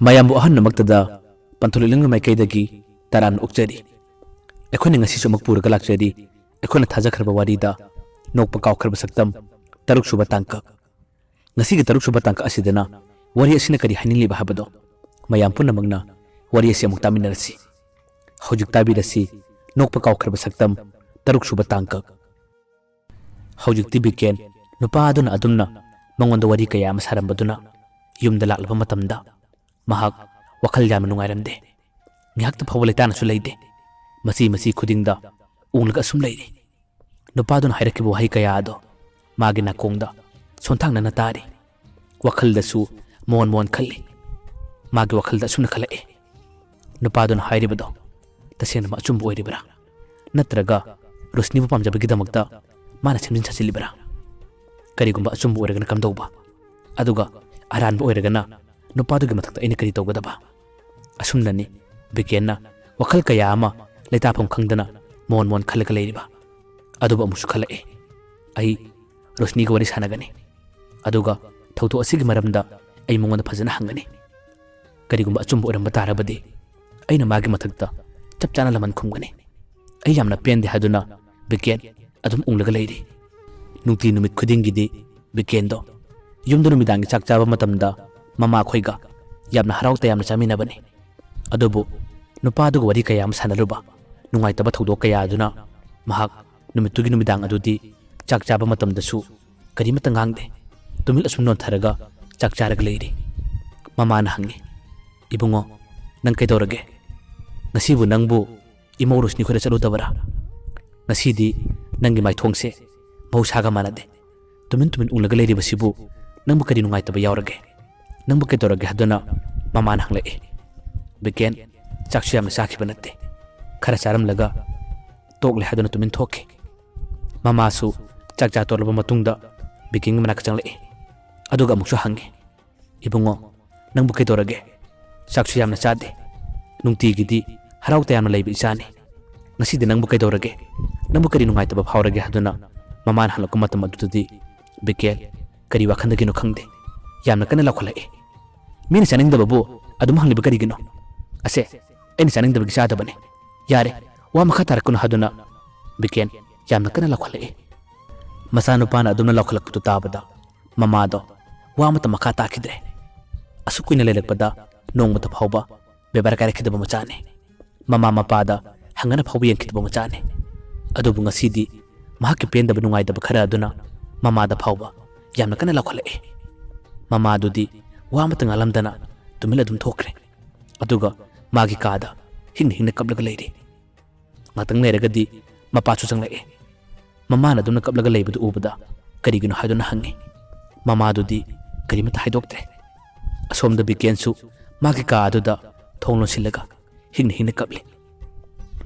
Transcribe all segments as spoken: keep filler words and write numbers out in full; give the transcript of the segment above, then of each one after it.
ꯃꯌꯥꯝꯕꯨ ꯑꯍꯟꯅꯃꯛꯇꯗ ꯄꯟꯊꯨꯡ ꯏꯂꯤꯡꯕ ꯃꯥꯏꯀꯩꯗꯒꯤ ꯇꯔꯥꯝꯅ ꯑꯣꯛꯆꯔꯤ꯫ ꯑꯩꯈꯣꯏꯅ ꯉꯁꯤꯁꯨ ꯑꯃꯨꯛ ꯄꯨꯔꯒ ꯂꯥꯛꯆꯔꯤ ꯑꯩꯈꯣꯏꯅ ꯊꯥꯖꯈ꯭ꯔꯕ ꯋꯥꯔꯤꯗ ꯅꯣꯛꯄ ꯀꯥꯎꯈ꯭ꯔꯕ ꯁꯛꯇꯝ ꯇꯔꯨꯛ ꯁꯨꯕ ꯇꯥꯡꯀꯛ꯫ ꯉꯁꯤꯒꯤ ꯇꯔꯨꯛ ꯁꯨꯕ ꯇꯥꯡꯀꯛ ꯑꯁꯤꯗꯅ ꯋꯥꯔꯤ ꯑꯁꯤꯅ ꯀꯔꯤ ꯍꯥꯏꯅꯤꯡꯂꯤꯕ ꯍꯥꯏꯕꯗꯣ ꯃꯌꯥꯝ ꯄꯨꯝꯅꯃꯛꯅ ꯋꯥꯔꯤ ꯑꯁꯤ ꯑꯃꯨꯛ ꯇꯥꯃꯤꯟꯅꯔꯁꯤ꯫ ꯍꯧꯖꯤꯛ ꯇꯥꯕꯤꯔꯁꯤ ꯅꯣꯛꯄ ꯀꯥꯎꯈ꯭ꯔꯕ ꯁꯛꯇꯝ ꯇꯔꯨꯛ ꯁꯨꯕ ꯇꯥꯡꯀꯛ꯫ ꯍꯧꯖꯤꯛꯇꯤ ꯕꯤꯀꯦꯟ ꯅꯨꯄꯥ ꯑꯗꯨꯅ ꯑꯗꯨꯝꯅ ꯃꯉꯣꯟꯗ ꯋꯥꯔꯤ ꯀꯌꯥ ꯑꯃ ꯁꯥꯔꯝꯕꯗꯨꯅ ꯌꯨꯝꯗ ꯂꯥꯛꯂꯕ ꯃꯇꯝꯗ ꯃꯍꯥꯛ ꯋꯥꯈꯜ ꯌꯥꯝꯅ ꯅꯨꯡꯉꯥꯏꯔꯝꯗꯦ꯫ ꯉꯥꯏꯍꯥꯛꯇ ꯐꯥꯎꯕ ꯂꯩꯇꯥꯅꯁꯨ ꯂꯩꯇꯦ꯫ ꯃꯆꯤ ꯃꯆꯤ ꯈꯨꯗꯤꯡꯗ ꯎꯪꯂꯒ ꯑꯁꯨꯝ ꯂꯩꯔꯤ꯫ ꯅꯨꯄꯥꯗꯨꯅ ꯍꯥꯏꯔꯛꯈꯤꯕ ꯋꯥꯍꯩ ꯀꯌꯥ ꯑꯗꯣ ꯃꯥꯒꯤ ꯅꯥꯀꯣꯡꯗ ꯁꯣꯟꯊꯥꯡꯅꯅ ꯇꯥꯔꯤ꯫ ꯋꯥꯈꯜꯗꯁꯨ ꯃꯣꯟ ꯃꯣꯟ ꯈꯜꯂꯤ꯫ ꯃꯥꯒꯤ ꯋꯥꯈꯜꯗ ꯑꯁꯨꯝꯅ ꯈꯜꯂꯛꯏ, ꯅꯨꯄꯥꯗꯨꯅ ꯍꯥꯏꯔꯤꯕꯗꯣ ꯇꯁꯦꯡꯅꯃꯛ ꯑꯆꯨꯝꯕ ꯑꯣꯏꯔꯤꯕ꯭ꯔꯥ? ꯅꯠꯇ꯭ꯔꯒ ꯔꯣꯁꯅꯤꯕꯨ ꯄꯥꯝꯖꯕꯒꯤꯗꯃꯛꯇ ꯃꯥꯅ ꯁꯦꯝꯖꯤꯟ ꯁꯥꯖꯤꯜꯂꯤꯕ꯭ꯔꯥ? ꯀꯔꯤꯒꯨꯝꯕ ꯑꯆꯨꯝꯕ ꯑꯣꯏꯔꯒꯅ ꯀꯝꯗꯧꯕ? ꯑꯗꯨꯒ ꯑꯔꯥꯟꯕ ꯑꯣꯏꯔꯒꯅ ꯅꯨꯄꯥꯗꯨꯒꯤ ꯃꯊꯛꯇ ꯑꯩꯅ ꯀꯔꯤ ꯇꯧꯒꯗꯕ? ꯑꯁꯨꯝꯅꯅꯤ ꯕꯤꯀꯦꯟꯅ ꯋꯥꯈꯜ ꯀꯌꯥ ꯑꯃ ꯂꯩꯇꯥꯐꯝ ꯈꯪꯗꯅ ꯃꯣꯟ ꯃꯣꯟ ꯈꯜꯂꯒ ꯂꯩꯔꯤꯕ꯫ ꯑꯗꯨꯕꯨ ꯑꯃꯨꯛꯁꯨ ꯈꯜꯂꯛꯑꯦ, ꯑꯩ ꯔꯣꯁꯅꯤꯒ ꯋꯥꯔꯤ ꯁꯥꯟꯅꯒꯅꯤ꯫ ꯑꯗꯨꯒ ꯊꯧꯗꯣꯛ ꯑꯁꯤꯒꯤ ꯃꯔꯝꯗ ꯑꯩ ꯃꯉꯣꯟꯗ ꯐꯖꯅ ꯍꯪꯒꯅꯤ꯫ ꯀꯔꯤꯒꯨꯝꯕ ꯑꯆꯨꯝꯕ ꯑꯣꯏꯔꯝꯕ ꯇꯥꯔꯕꯗꯤ ꯑꯩꯅ ꯃꯥꯒꯤ ꯃꯊꯛꯇ ꯆꯞ ꯆꯥꯅ ꯂꯃꯟ ꯈꯨꯝꯒꯅꯤ꯫ ꯑꯩ ꯌꯥꯝꯅ ꯄꯦꯟꯗꯦ ꯍꯥꯏꯗꯨꯅ ꯕꯤꯀꯦꯟ ꯑꯗꯨꯝ ꯎꯪꯂꯒ ꯂꯩꯔꯤ꯫ ꯅꯨꯡꯇꯤ ꯅꯨꯃꯤꯠ ꯈꯨꯗꯤꯡꯒꯤꯗꯤ ꯕꯤꯀꯦꯟꯗꯣ ꯌꯨꯝꯗ ꯅꯨꯃꯤꯗꯥꯡꯒꯤ ꯆꯥꯛ ꯆꯥꯕ ꯃꯇꯝꯗ ꯃꯃꯥꯈꯣꯏꯒ ꯌꯥꯝꯅ ꯍꯔꯥꯎ ꯇꯌꯥꯝꯅ ꯆꯥꯃꯤꯟꯅꯕꯅꯤ꯫ ꯑꯗꯨꯕꯨ ꯅꯨꯄꯥꯗꯨꯒ ꯋꯥꯔꯤ ꯀꯌꯥ ꯑꯃ ꯁꯥꯟꯅꯔꯨꯕ, ꯅꯨꯡꯉꯥꯏꯇꯕ ꯊꯧꯗꯣꯛ ꯀꯌꯥ ꯑꯗꯨꯅ ꯃꯍꯥꯛ ꯅꯨꯃꯤꯠꯇꯨꯒꯤ ꯅꯨꯃꯤꯗꯥꯡ ꯑꯗꯨꯗꯤ ꯆꯥꯛ ꯆꯥꯕ ꯃꯇꯝꯗꯁꯨ ꯀꯔꯤꯃꯠꯇ ꯉꯥꯡꯗꯦ꯫ ꯇꯨꯃꯤꯟ ꯑꯁꯨꯝ ꯅꯣꯟꯊꯔꯒ ꯆꯥꯛ ꯆꯥꯔꯒ ꯂꯩꯔꯤ꯫ ꯃꯃꯥꯅ ꯍꯪꯉꯤ, "ꯏꯕꯨꯡꯉꯣ, ꯅꯪ ꯀꯩꯗꯧꯔꯒꯦ? ꯉꯁꯤꯕꯨ ꯅꯪꯕꯨ ꯏꯃꯧ ꯔꯣꯁꯅꯤ ꯈꯣꯏꯗ ꯆꯠꯂꯨꯗꯕꯔꯥ? ꯉꯁꯤꯗꯤ ꯅꯪꯒꯤ ꯃꯥꯏꯊꯣꯡꯁꯦ ꯃꯍꯧꯁꯥꯒ ꯃꯥꯟꯅꯗꯦ꯫ ꯇꯨꯃꯤꯟ ꯇꯨꯃꯤꯟ ꯎꯪꯂꯒ ꯂꯩꯔꯤꯕꯁꯤꯕꯨ ꯅꯪꯕꯨ ꯀꯔꯤ ꯅꯨꯡꯉꯥꯏꯇꯕ ꯌꯥꯎꯔꯒꯦ? ꯅꯪꯕꯨ ꯀꯩꯗꯧꯔꯒꯦ?" ꯍꯥꯏꯗꯨꯅ ꯃꯃꯥꯅ ꯍꯪꯂꯛꯏ꯫ ꯕꯤꯀꯦꯟ ꯆꯥꯛꯁꯨ ꯌꯥꯝꯅ ꯆꯥꯈꯤꯕ ꯅꯠꯇꯦ꯫ ꯈꯔ ꯆꯥꯔꯝꯂꯒ ꯇꯣꯛꯂꯦ ꯍꯥꯏꯗꯨꯅ ꯇꯨꯃꯤꯟ ꯊꯣꯛꯈꯤ꯫ ꯃꯃꯥꯁꯨ ꯆꯥꯛ ꯆꯥ ꯇꯣꯛꯂꯕ ꯃꯇꯨꯡꯗ ꯕꯤꯀꯦꯟꯒꯤ ꯃꯅꯥꯛꯇ ꯆꯪꯂꯛꯏ꯫ ꯑꯗꯨꯒ ꯑꯃꯨꯛꯁꯨ ꯍꯪꯉꯤ, "ꯏꯕꯨꯡꯉꯣ, ꯅꯪꯕꯨ ꯀꯩꯗꯧꯔꯒꯦ? ꯆꯥꯛꯁꯨ ꯌꯥꯝꯅ ꯆꯥꯗꯦ꯫ ꯅꯨꯡꯇꯤꯒꯤꯗꯤ ꯍꯔꯥꯎ ꯇꯌꯥꯝꯅ ꯂꯩꯕ ꯏꯆꯥꯅꯤ꯫ ꯉꯁꯤꯗꯤ ꯅꯪꯕꯨ ꯀꯩꯗꯧꯔꯒꯦ? ꯅꯪꯕꯨ ꯀꯔꯤ ꯅꯨꯡꯉꯥꯏꯇꯕ ꯐꯥꯎꯔꯒꯦ?" ꯍꯥꯏꯗꯨꯅ ꯃꯃꯥꯅ ꯍꯪꯂꯛꯄ ꯃꯇꯝ ꯑꯗꯨꯗꯗꯤ ꯕꯤꯀꯦꯟ ꯀꯔꯤ ꯋꯥꯈꯜꯗꯒꯤꯅꯣ ꯈꯪꯗꯦ, ꯌꯥꯝꯅ ꯀꯟꯅ ꯂꯥꯎꯈꯠꯂꯛꯏ꯫ "ꯃꯤꯅ ꯆꯥꯅꯤꯡꯗꯕꯕꯨ ꯑꯗꯨꯝ ꯍꯪꯂꯤꯕ ꯀꯔꯤꯒꯤꯅꯣ? ꯑꯁꯦ, ꯑꯩꯅ ꯆꯥꯅꯤꯡꯗꯕꯒꯤ ꯆꯥꯗꯕꯅꯤ꯫ ꯌꯥꯔꯦ, ꯋꯥ ꯃꯈꯥ ꯇꯥꯔꯛꯀꯅꯨ ꯍꯥꯏꯗꯨꯅ ꯕꯤꯀꯦꯟ ꯌꯥꯝꯅ ꯀꯟꯅ ꯂꯥꯎꯈꯠꯂꯛꯏ꯫ ꯃꯆꯥꯅꯨꯄꯥꯅ ꯑꯗꯨꯝꯅ ꯂꯥꯎꯈꯠꯂꯛꯄꯗꯨ ꯇꯥꯕꯗ ꯃꯃꯥꯗꯣ ꯋꯥ ꯑꯃꯠꯇ ꯃꯈꯥ ꯇꯥꯈꯤꯗ꯭ꯔꯦ꯫ ꯑꯁꯨꯛ ꯀꯨꯏꯅ ꯂꯩꯔꯛꯄꯗ ꯅꯣꯡꯃꯇ ꯐꯥꯎꯕ ꯕꯦꯕꯥꯔ ꯀꯥꯏꯔꯛꯈꯤꯗꯕ ꯃꯆꯥꯅꯤ꯫ ꯃꯃꯥ ꯃꯄꯥꯗ ꯍꯪꯒꯅ ꯐꯥꯎꯕ ꯌꯦꯡꯈꯤꯗꯕ ꯃꯆꯥꯅꯤ꯫ ꯑꯗꯨꯕꯨ ꯉꯁꯤꯗꯤ ꯃꯍꯥꯛꯀꯤ ꯄꯦꯟꯗꯕ ꯅꯨꯡꯉꯥꯏꯇꯕ ꯈꯔ ꯑꯗꯨꯅ ꯃꯃꯥꯗ ꯐꯥꯎꯕ ꯌꯥꯝꯅ ꯀꯟꯅ ꯂꯥꯎꯈꯠꯂꯛꯏ꯫ ꯃꯃꯥꯗꯨꯗꯤ ꯋꯥ ꯑꯃꯠꯇ ꯉꯥꯡꯂꯝꯗꯅ ꯇꯨꯃꯤꯟ ꯑꯗꯨꯝ ꯊꯣꯛꯈ꯭ꯔꯦ꯫ ꯑꯗꯨꯒ ꯃꯥꯒꯤ ꯀꯥꯗ ꯍꯤꯡꯅ ꯍꯤꯡꯅ ꯀꯞꯂꯒ ꯂꯩꯔꯤ꯫ ꯉꯥꯛꯇꯪ ꯂꯩꯔꯒꯗꯤ ꯃꯄꯥꯁꯨ ꯆꯪꯂꯛꯏ꯫ ꯃꯃꯥꯅ ꯑꯗꯨꯝꯅ ꯀꯞꯂꯒ ꯂꯩꯕꯗꯨ ꯎꯕꯗ ꯀꯔꯤꯒꯤꯅꯣ ꯍꯥꯏꯗꯨꯅ ꯍꯪꯉꯤ꯫ ꯃꯃꯥꯗꯨꯗꯤ ꯀꯔꯤꯃꯠꯇ ꯍꯥꯏꯗꯣꯛꯇ꯭ꯔꯦ꯫ ꯑꯁꯣꯝꯗ ꯕꯤꯀꯦꯟꯁꯨ ꯃꯥꯒꯤ ꯀꯥ ꯑꯗꯨꯗ ꯊꯣꯡ ꯂꯣꯟꯁꯤꯜꯂꯒ ꯍꯤꯡꯅ ꯍꯤꯡꯅ ꯀꯞꯂꯤ꯫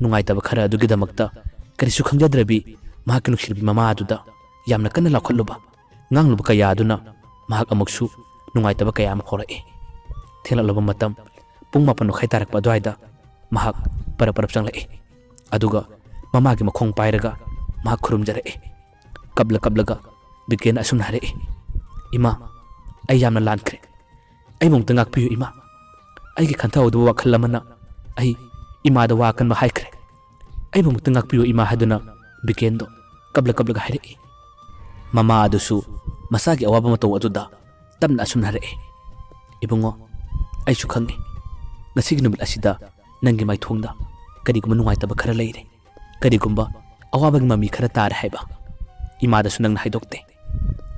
ꯅꯨꯡꯉꯥꯏꯇꯕ ꯈꯔ ꯑꯗꯨꯒꯤꯗꯃꯛꯇ ꯀꯔꯤꯁꯨ ꯈꯪꯖꯗ꯭ꯔꯕꯤ ꯃꯍꯥꯛꯀꯤ ꯅꯨꯡꯁꯤꯔꯕꯤ ꯃꯃꯥ ꯑꯗꯨꯗ ꯌꯥꯝꯅ ꯀꯟꯅ ꯂꯥꯎꯈꯠꯂꯨꯕ, ꯉꯥꯡꯂꯨꯕ ꯀꯌꯥ ꯑꯗꯨꯅ ꯃꯍꯥꯛ ꯑꯃꯨꯛꯁꯨ ꯅꯨꯡꯉꯥꯏꯇꯕ ꯀꯌꯥ ꯑꯃ ꯐꯥꯎꯔꯛꯏ꯫ ꯊꯦꯡꯂꯛꯂꯕ ꯃꯇꯝ ꯄꯨꯡ ꯃꯥꯄꯟ ꯃꯈꯥꯏ ꯇꯥꯔꯛꯄ ꯑꯗꯨꯋꯥꯏꯗ ꯃꯍꯥꯛ ꯄꯔꯞ ꯄꯔꯞ ꯆꯪꯂꯛꯏ꯫ ꯑꯗꯨꯒ ꯃꯃꯥꯒꯤ ꯃꯈꯣꯡ ꯄꯥꯏꯔꯒ ꯃꯍꯥꯛ ꯈꯨꯔꯨꯝꯖꯔꯛꯏ꯫ ꯀꯞꯂ ꯀꯞꯂꯒ ꯕꯤꯀꯦꯟ ꯑꯁꯨꯝꯅ ꯍꯥꯏꯔꯛꯏ, "ꯏꯃꯥ, ꯑꯩ ꯌꯥꯝꯅ ꯂꯥꯟꯈ꯭ꯔꯦ꯫ ꯑꯩꯕꯨ ꯑꯃꯨꯛꯇ ꯉꯥꯛꯄꯤꯌꯨ ꯏꯃꯥ꯫ ꯑꯩꯒꯤ ꯈꯟꯊꯍꯧꯗꯕ ꯋꯥꯈꯜ ꯑꯃꯅ ꯑꯩ ꯏꯃꯥꯗ ꯋꯥ ꯑꯀꯟꯕ ꯍꯥꯏꯈ꯭ꯔꯦ꯫ ꯑꯩꯕꯨ ꯑꯃꯨꯛꯇ ꯉꯥꯛꯄꯤꯌꯨ ꯏꯃꯥ" ꯍꯥꯏꯗꯨꯅ ꯕꯤꯀꯦꯟꯗꯣ ꯀꯞꯂ ꯀꯞꯂꯒ ꯍꯥꯏꯔꯛꯏ꯫ ꯃꯃꯥ ꯑꯗꯨꯁꯨ ꯃꯆꯥꯒꯤ ꯑꯋꯥꯕ ꯃꯇꯧ ꯑꯗꯨꯗ ꯇꯞꯅ ꯑꯁꯨꯝꯅ ꯍꯥꯏꯔꯛꯏ, "ꯏꯕꯨꯡꯉꯣ, ꯑꯩꯁꯨ ꯈꯪꯉꯤ꯫ ꯉꯁꯤꯒꯤ ꯅꯨꯃꯤꯠ ꯑꯁꯤꯗ ꯅꯪꯒꯤ ꯃꯥꯏꯊꯣꯡꯗ ꯀꯔꯤꯒꯨꯝꯕ ꯅꯨꯡꯉꯥꯏꯇꯕ ꯈꯔ ꯂꯩꯔꯦ, ꯀꯔꯤꯒꯨꯝꯕ ꯑꯋꯥꯕꯒꯤ ꯃꯃꯤ ꯈꯔ ꯇꯥꯔꯦ ꯍꯥꯏꯕ꯫ ꯏꯃꯥꯗꯁꯨ ꯅꯪꯅ ꯍꯥꯏꯗꯣꯛꯇꯦ꯫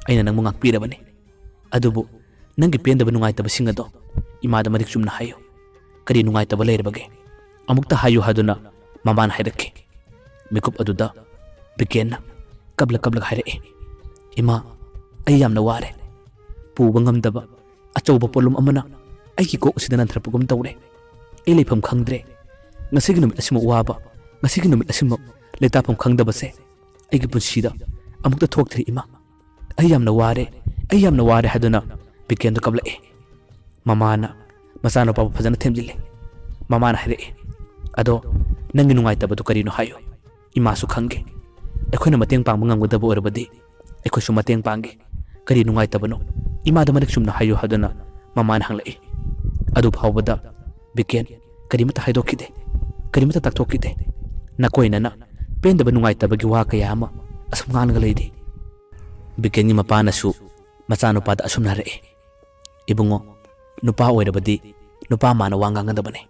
ꯑꯩꯅ ꯅꯪꯕꯨ ꯉꯥꯛꯄꯤꯔꯕꯅꯤ꯫ ꯑꯗꯨꯕꯨ ꯅꯪꯒꯤ ꯄꯦꯟꯗꯕ ꯅꯨꯡꯉꯥꯏꯇꯕꯁꯤꯡ ꯑꯗꯣ ꯏꯃꯥꯗ ꯃꯔꯤꯛ ꯆꯨꯝꯅ ꯍꯥꯏꯌꯨ꯫ ꯀꯔꯤ ꯅꯨꯡꯉꯥꯏꯇꯕ ꯂꯩꯔꯕꯒꯦ? ꯑꯃꯨꯛꯇ ꯍꯥꯏꯌꯨ" ꯍꯥꯏꯗꯨꯅ ꯃꯃꯥꯅ ꯍꯥꯏꯔꯛꯈꯤ꯫ ꯃꯤꯀꯨꯞ ꯑꯗꯨꯗ ꯕꯤꯀꯦꯟꯅ ꯀꯞꯂ ꯀꯞꯂꯒ ꯍꯥꯏꯔꯛꯏ, "ꯏꯃꯥ, ꯑꯩ ꯌꯥꯝꯅ ꯋꯥꯔꯦ꯫ ꯄꯨꯕ ꯉꯝꯗꯕ ꯑꯆꯧꯕ ꯄꯣꯠꯂꯨꯝ ꯑꯃꯅ ꯑꯩꯒꯤ ꯀꯣꯛ ꯑꯁꯤꯗ ꯅꯟꯊꯔꯛꯄꯒꯨꯝ ꯇꯧꯔꯦ꯫ ꯑꯩ ꯂꯩꯐꯝ ꯈꯪꯗ꯭ꯔꯦ꯫ ꯉꯁꯤꯒꯤ ꯅꯨꯃꯤꯠ ꯑꯁꯤꯃꯨꯛ ꯋꯥꯕ, ꯉꯁꯤꯒꯤ ꯅꯨꯃꯤꯠ ꯑꯁꯤꯃꯨꯛ ꯂꯩꯇꯥꯐꯝ ꯈꯪꯗꯕꯁꯦ ꯑꯩꯒꯤ ꯄꯨꯟꯁꯤꯗ ꯑꯃꯨꯛꯇ ꯊꯣꯛꯇ꯭ꯔꯤ ꯏꯃꯥ꯫ ꯑꯩ ꯌꯥꯝꯅ ꯋꯥꯔꯦ, ꯑꯩ ꯌꯥꯝꯅ ꯋꯥꯔꯦ" ꯍꯥꯏꯗꯨꯅ ꯕꯤꯀꯦꯟꯗꯣ ꯀꯞꯂꯛꯏ꯫ ꯃꯃꯥꯅ ꯃꯆꯥꯅꯨꯄꯥꯕꯨ ꯐꯖꯅ ꯊꯦꯝꯖꯤꯜꯂꯤ꯫ ꯃꯃꯥꯅ ꯍꯥꯏꯔꯛꯏ, "ꯑꯗꯣ ꯅꯪꯒꯤ ꯅꯨꯡꯉꯥꯏꯇꯕꯗꯨ ꯀꯔꯤꯅꯣ ꯍꯥꯏꯌꯨ꯫ ꯏꯃꯥꯁꯨ ꯈꯪꯒꯦ꯫ ꯑꯩꯈꯣꯏꯅ ꯃꯇꯦꯡ ꯄꯥꯡꯕ ꯉꯝꯒꯗꯕ ꯑꯣꯏꯔꯕꯗꯤ ꯑꯩꯈꯣꯏꯁꯨ ꯃꯇꯦꯡ ꯄꯥꯡꯒꯦ꯫ ꯀꯔꯤ ꯅꯨꯡꯉꯥꯏꯇꯕꯅꯣ? ꯏꯃꯥꯗ ꯃꯔꯤꯛ ꯆꯨꯝꯅ ꯍꯥꯏꯌꯨ" ꯍꯥꯏꯗꯨꯅ ꯃꯃꯥꯅ ꯍꯪꯂꯛꯏ꯫ ꯑꯗꯨ ꯐꯥꯎꯕꯗ ꯕꯤꯀꯦꯟ ꯀꯔꯤꯃꯠꯇ ꯍꯥꯏꯗꯣꯛꯈꯤꯗꯦ, ꯀꯔꯤꯃꯠꯇ ꯇꯥꯛꯊꯣꯛꯈꯤꯗꯦ꯫ ꯅꯀꯣꯏꯅꯅ ꯄꯦꯟꯗꯕ ꯅꯨꯡꯉꯥꯏꯇꯕꯒꯤ ꯋꯥ ꯀꯌꯥ ꯑꯃ ꯑꯁꯨꯝ ꯉꯥꯡꯂꯒ ꯂꯩꯔꯤ꯫ ꯕꯤꯀꯦꯟꯒꯤ ꯃꯄꯥꯅꯁꯨ ꯃꯆꯥꯅꯨꯄꯥꯗ ꯑꯁꯨꯝꯅ ꯍꯥꯏꯔꯛꯏ, "ꯏꯕꯨꯡꯉꯣ, ꯅꯨꯄꯥ ꯑꯣꯏꯔꯕꯗꯤ ꯅꯨꯄꯥ ꯃꯥꯅ ꯋꯥ ꯉꯥꯡꯒꯗꯕꯅꯤ꯫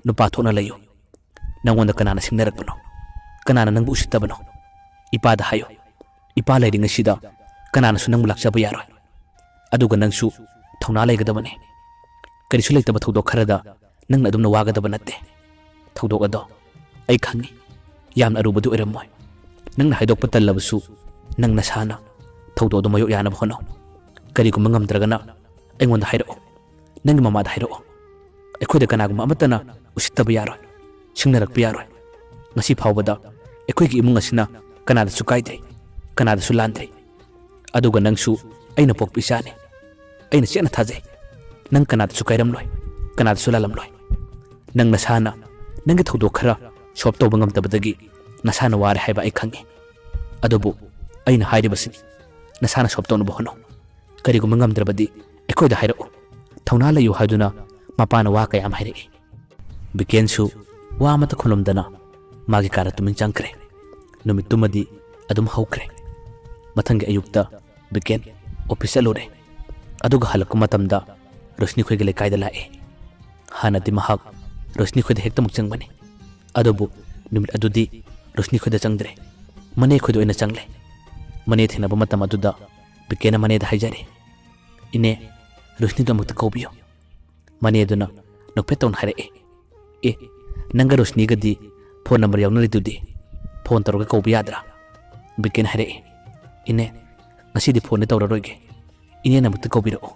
ꯅꯨꯄꯥ ꯊꯣꯛꯅ ꯂꯩꯌꯨ꯫ ꯅꯪꯉꯣꯟꯗ ꯀꯅꯥꯅ ꯁꯤꯡꯅꯔꯛꯄꯅꯣ? ꯀꯅꯥꯅ ꯅꯪꯕꯨ ꯎꯁꯤꯠꯇꯕꯅꯣ? ꯏꯄꯥꯗ ꯍꯥꯏꯌꯨ꯫ ꯏꯄꯥ ꯂꯩꯔꯤꯉꯩꯁꯤꯗ ꯀꯅꯥꯅꯁꯨ ꯅꯪꯕꯨ ꯂꯥꯛꯆꯕ ꯌꯥꯔꯣꯏ꯫ ꯑꯗꯨꯒ ꯅꯪꯁꯨ ꯊꯧꯅꯥ ꯂꯩꯒꯗꯕꯅꯤ꯫ ꯀꯔꯤꯁꯨ ꯂꯩꯇꯕ ꯊꯧꯗꯣꯛ ꯈꯔꯗ ꯅꯪꯅ ꯑꯗꯨꯝꯅ ꯋꯥꯒꯗꯕ ꯅꯠꯇꯦ꯫ ꯊꯧꯗꯣꯛ ꯑꯗꯣ ꯑꯩ ꯈꯪꯏ, ꯌꯥꯝꯅ ꯑꯔꯨꯕꯗꯤ ꯑꯣꯏꯔꯝꯃꯣꯏ꯫ ꯅꯪꯅ ꯍꯥꯏꯗꯣꯛꯄ ꯇꯜꯂꯕꯁꯨ ꯅꯪ ꯅꯁꯥꯅ ꯊꯧꯗꯣꯛ ꯑꯗꯨ ꯃꯥꯌꯣꯛ ꯌꯥꯅꯕ ꯍꯣꯠꯅꯧ꯫ ꯀꯔꯤꯒꯨꯝꯕ ꯉꯝꯗ꯭ꯔꯒꯅ ꯑꯩꯉꯣꯟꯗ ꯍꯥꯏꯔꯛꯎ꯫ ꯅꯪꯒꯤ ꯃꯃꯥꯗ ꯍꯥꯏꯔꯛꯑꯣ꯫ ꯑꯩꯈꯣꯏꯗ ꯀꯅꯥꯒꯨꯝꯕ ꯑꯃꯠꯇꯅ ꯎꯁꯤꯠꯇꯕ ꯌꯥꯔꯣꯏ, ꯁꯤꯡꯅꯔꯛꯄ ꯌꯥꯔꯣꯏ꯫ ꯉꯁꯤ ꯐꯥꯎꯕꯗ ꯑꯩꯈꯣꯏꯒꯤ ꯏꯃꯨꯡ ꯑꯁꯤꯅ ꯀꯅꯥꯗꯁꯨ ꯀꯥꯏꯗ꯭ꯔꯤ, ꯀꯅꯥꯗꯁꯨ ꯂꯥꯟꯗ꯭ꯔꯤ꯫ ꯑꯗꯨꯒ ꯅꯪꯁꯨ ꯑꯩꯅ ꯄꯣꯛꯄ ꯏꯆꯥꯅꯤ꯫ ꯑꯩꯅ ꯆꯦꯠꯅ ꯊꯥꯖꯩ, ꯅꯪ ꯀꯅꯥꯗꯁꯨ ꯀꯥꯏꯔꯝꯂꯣꯏ, ꯀꯅꯥꯗꯁꯨ ꯂꯥꯜꯂꯝꯂꯣꯏ꯫ ꯅꯪ ꯅꯁꯥꯅ ꯅꯪꯒꯤ ꯊꯧꯗꯣꯛ ꯈꯔ ꯁꯣꯞ ꯇꯧꯕ ꯉꯝꯗꯕꯗꯒꯤ ꯅꯁꯥꯅ ꯋꯥꯔꯦ ꯍꯥꯏꯕ ꯑꯩ ꯈꯪꯏ꯫ ꯑꯗꯨꯕꯨ ꯑꯩꯅ ꯍꯥꯏꯔꯤꯕꯁꯤꯅꯤ, ꯅꯁꯥꯅ ꯁꯣꯞ ꯇꯧꯅꯕ ꯍꯣꯠꯅꯧ꯫ ꯀꯔꯤꯒꯨꯝꯕ ꯉꯝꯗ꯭ꯔꯕꯗꯤ ꯑꯩꯈꯣꯏꯗ ꯍꯥꯏꯔꯛꯎ꯫ ꯊꯧꯅꯥ ꯂꯩꯌꯨ" ꯍꯥꯏꯗꯨꯅ ꯃꯄꯥꯅ ꯋꯥ ꯀꯌꯥ ꯑꯃ ꯍꯥꯏꯔꯛꯏ꯫ ꯕꯤꯀꯦꯟꯁꯨ ꯋꯥ ꯑꯃꯠꯇ ꯈꯨꯝꯂꯝꯗꯅ ꯃꯥꯒꯤ ꯀꯥꯗ ꯇꯨꯃꯤꯟ ꯆꯪꯈ꯭ꯔꯦ꯫ ꯅꯨꯃꯤꯠꯇꯨꯃꯗꯤ ꯑꯗꯨꯝ ꯍꯧꯈ꯭ꯔꯦ꯫ ꯃꯊꯪꯒꯤ ꯑꯌꯨꯛꯇ ꯕꯤꯀꯦꯟ ꯑꯣꯐꯤꯁ ꯆꯠꯂꯨꯔꯦ꯫ ꯑꯗꯨꯒ ꯍꯜꯂꯛꯄ ꯃꯇꯝꯗ ꯔꯣꯁꯅꯤ ꯈꯣꯏꯒꯤ ꯂꯩꯀꯥꯏꯗ ꯂꯥꯛꯑꯦ꯫ ꯍꯥꯟꯅꯗꯤ ꯃꯍꯥꯛ ꯔꯣꯁꯅꯤ ꯈꯣꯏꯗ ꯍꯦꯛꯇꯃꯛ ꯆꯪꯕꯅꯤ꯫ ꯑꯗꯨꯕꯨ ꯅꯨꯃꯤꯠ ꯑꯗꯨꯗꯤ ꯔꯣꯁꯅꯤ ꯈꯣꯏꯗ ꯆꯪꯗ꯭ꯔꯦ꯫ ꯃꯅꯦ ꯈꯣꯏꯗ ꯑꯣꯏꯅ ꯆꯪꯂꯦ꯫ ꯃꯅꯦ ꯊꯦꯡꯅꯕ ꯃꯇꯝ ꯑꯗꯨꯗ ꯕꯤꯀꯦꯟꯅ ꯃꯅꯦꯗ ꯍꯥꯏꯖꯔꯦ, "ꯏꯅꯦ, ꯔꯣꯁꯅꯤꯗꯨ ꯑꯃꯨꯛꯇ ꯀꯧꯕꯤꯌꯨ꯫" ꯃꯅꯦꯗꯨꯅ ꯅꯣꯛꯐꯦꯠ ꯇꯧꯅ ꯍꯥꯏꯔꯛꯏ, "ꯑꯦ, ꯅꯪꯒ ꯔꯣꯁꯅꯤꯒꯗꯤ ꯐꯣꯟ ꯅꯝꯕꯔ ꯌꯥꯎꯅꯔꯤꯗꯨꯗꯤ? ꯐꯣꯟ ꯇꯧꯔꯒ ꯀꯧꯕ ꯌꯥꯗ꯭ꯔꯥ?" ꯕꯤꯀꯦꯟ ꯍꯥꯏꯔꯛꯏ, "ꯏꯅꯦ, ꯉꯁꯤꯗꯤ ꯐꯣꯟꯗꯤ ꯇꯧꯔꯔꯣꯏꯒꯦ꯫ ꯏꯅꯦꯅ ꯑꯃꯨꯛꯇ ꯀꯧꯕꯤꯔꯛꯎ꯫"